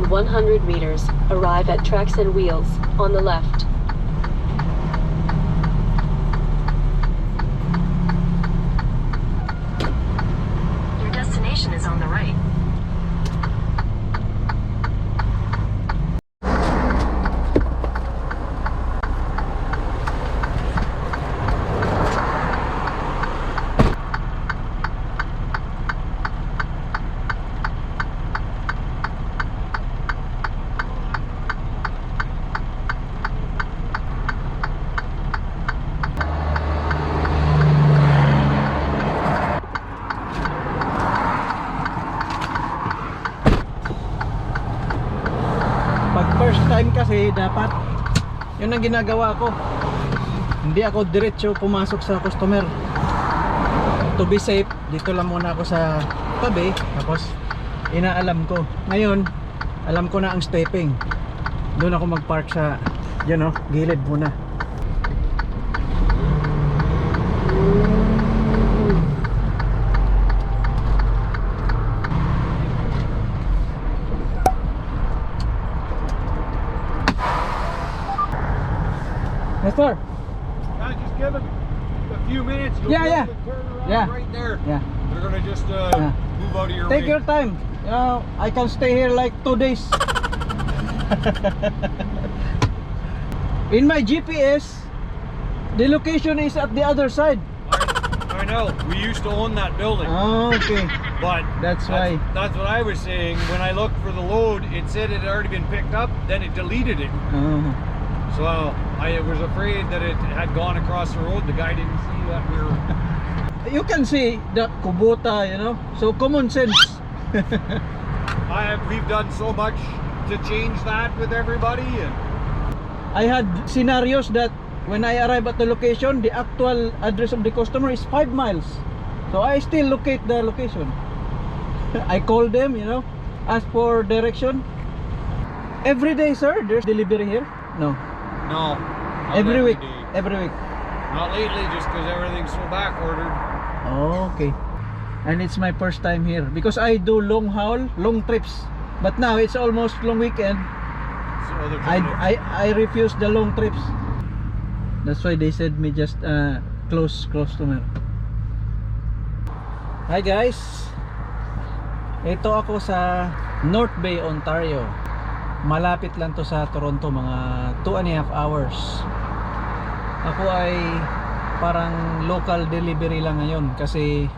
In 100 meters, arrive at Tracks and Wheels, on the left. Your destination is on the right. Pag first time kasi, dapat yun ang ginagawa ko. Hindi ako diretso pumasok sa customer. To be safe, dito lang muna ako sa tabi, tapos inaalam ko. Ngayon, alam ko na ang stepping. Doon ako magpark sa yun oh, gilid muna. Nestor. Yeah, just give it a few minutes. You'll be able to turn around right there. They're gonna just move out of your Take way. your time. I can stay here like 2 days. In my GPS, the location is at the other side. I know. We used to own that building, Oh, okay. but That's why. That's what I was saying. When I looked for the load, it said it had already been picked up. Then it deleted it. Oh. So I was afraid that it had gone across the road. The guy didn't see that we were. You can see the Kubota. So common sense. We've done so much to change that with everybody, and I had scenarios that when I arrive at the location, the actual address of the customer is 5 miles. So I still locate the location. I call them, ask for direction. Every day, sir, there's delivery here? No. No, not Every week. day. Every week. Not lately, just because everything's so back ordered. Oh, okay. And it's my first time here because I do long haul, long trips. But now it's almost long weekend. So they're I trying to- I refuse the long trips. That's why they said me just close customer. Hi, guys. Ito ako sa North Bay, Ontario. Malapit lang to sa Toronto, mga 2.5 hours. Ako ay parang local delivery lang ngayon kasi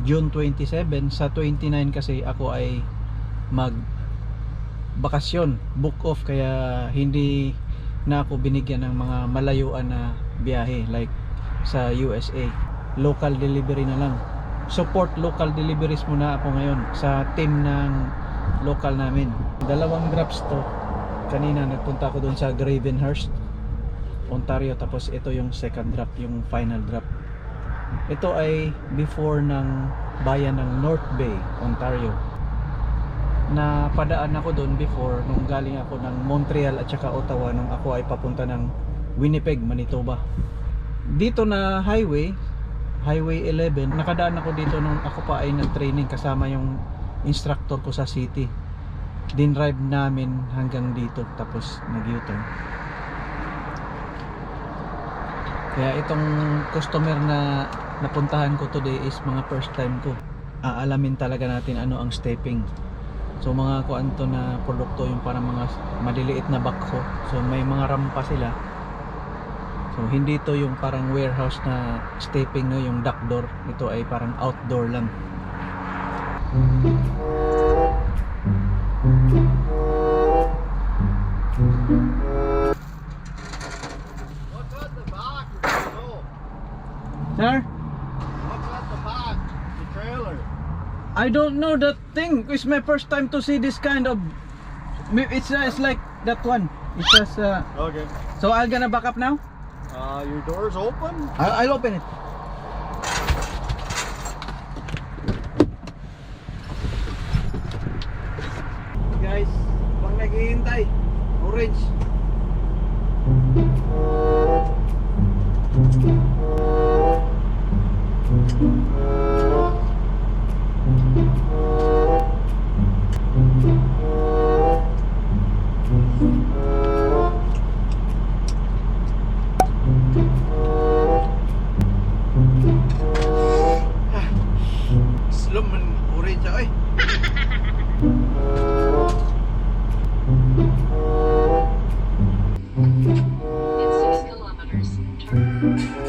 June 27, sa 29 kasi ako ay mag bakasyon, book off, kaya hindi na ako binigyan ng mga malayuan na biyahe like sa USA. Local delivery na lang. Support local deliveries muna ako ngayon sa team ng local namin. Dalawang drops to. Kanina nagpunta ako doon sa Gravenhurst, Ontario, tapos ito yung second drop, yung final drop. Ito ay before ng bayan ng North Bay, Ontario. Na padaan ako doon before nung galing ako ng Montreal at saka Ottawa nung ako ay papunta ng Winnipeg, Manitoba. Dito na highway, Highway 11, nakadaan ako dito nung ako pa ay nag-training kasama yung instructor ko sa city. Dinrive namin hanggang dito, tapos nag-U-turn. Kaya itong customer na napuntahan ko today is mga first time ko. Aalamin talaga natin ano ang stepping. So mga kuan to na produkto, yung parang mga maliliit na backhoe. So may mga rampa sila. So hindi to yung parang warehouse na stepping, no, yung dock door. Ito ay parang outdoor lang. What's at the back? No. Sir, What's at the back? The trailer. I don't know that thing. It's my first time to see this kind of, it's like that one. It's just Okay. So I'm gonna back up now. Your door's open. I'll open it. Guys, pang naghihintay. Orange. Siya oy. In 6 kilometers, turn.